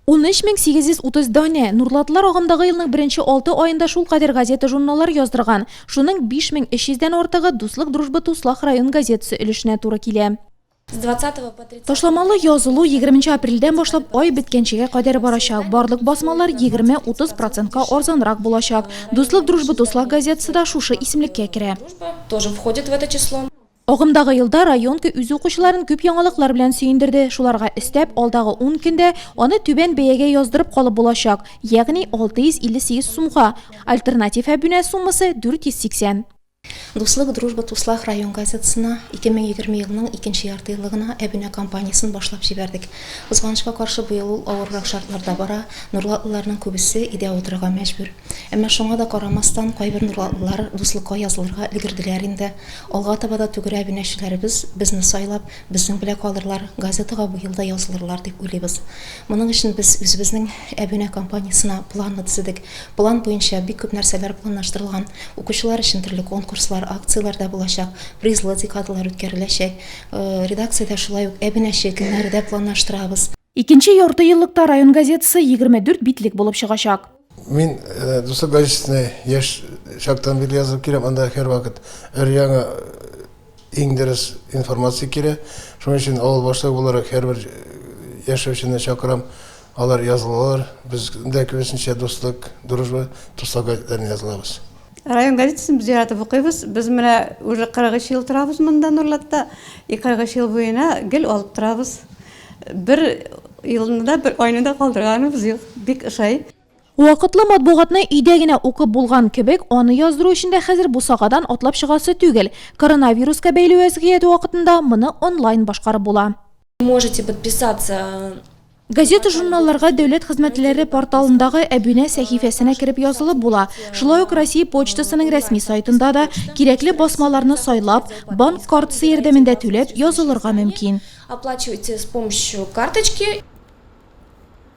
13830 данә. Нурлатлылар агымдагы елның беренче алты аенда шулкадәр газета-журналлар яздырган. Шуның 5300 дән артыгы Дуслык Дружба Туслах район газетасы өлешенә туры килә. Ташламалы язылу егерменче апрельдән башлап ай беткәнчегә кадәр барачак. Барлык басмалар егерме-утыз процентка арзанрак булачак. Дуслык Дружба Туслах газетасы да шушы исемлеккә керә. Агымдагы елда районка үз укучыларын күп яңалыклар белән сөендерде. Шуларга өстәп, алдагы ун көндә аны түбән бәягә яздырып калып булачак, ягъни 658 сумга. Альтернатив әбүнә суммасы, 480. Дуслык, Дружба, Туслах район газетасына 2020 елның икенче яртыеллыгына әбүнә кампаниясен башлап җибәрдек. Кызганычка каршы, быел ул авыррак шартларда бара, нурлатлыларның күбесе өйдә утырырга мәҗбүр. Әмма шуңа да карамастан, кайбер нурлатлылар Дуслыкка язылырга өлгерделәр инде. Алга таба да түгел әбүнәчеләребез безне сайлап, безнең белән калырлар, газетага быел да язылырлар дип уйлыйбыз. Моның өчен без үзебезнең әбүнә кампаниясенә планны төзедек. План буенча бик күп нәрсәләр планлаштырылган. Укучылар өчен төрле конкурслар, акцияләр дә булачак, призлы декадалар үткәреләчәк. Редакциядә шулай ук әбүнәче көннәре дә планлаштырабыз. Икенче яртыеллыкта район газетасы 24 битлек булып чыгачак. Мин Дуслык газетасына яшь чактан бирле язылып киләм. Анда һәрвакыт өр-яңа, иң дөрес информация килә. Шуның өчен авыл башлыгы буларак һәрбер яшәүчене чакырам. Алар язылалар. Без дә күбесенчә Дуслык, Дружба, Туслак газетларына язылабыз. Район газетасын без яратып укыйбыз. Без менә уже 43 ел торабыз монда Нурлатта. И 43 ел буена гел алып торабыз. Бер елны да, бер айны да калдырганыбыз юк. Бик ошай. Вакытлы матбугатны өйдә генә укып булган кебек, аны яздыру өчен дә хәзер бусагадан атлап чыгасы түгел. Коронавируска бәйле вәзгыять вакытында моны онлайн башкарып була. Можете подписаться. Газета-журналларга дәүләт хезмәтләре порталындагы Әбүнә сәхифәсенә кереп язылып була. Шулай ук Россия почтасының рәсми сайтында да кирәкле басмаларны сайлап, банк картасы ярдәмендә түләп язылырга мөмкин. Оплачивайте с помощью карточки.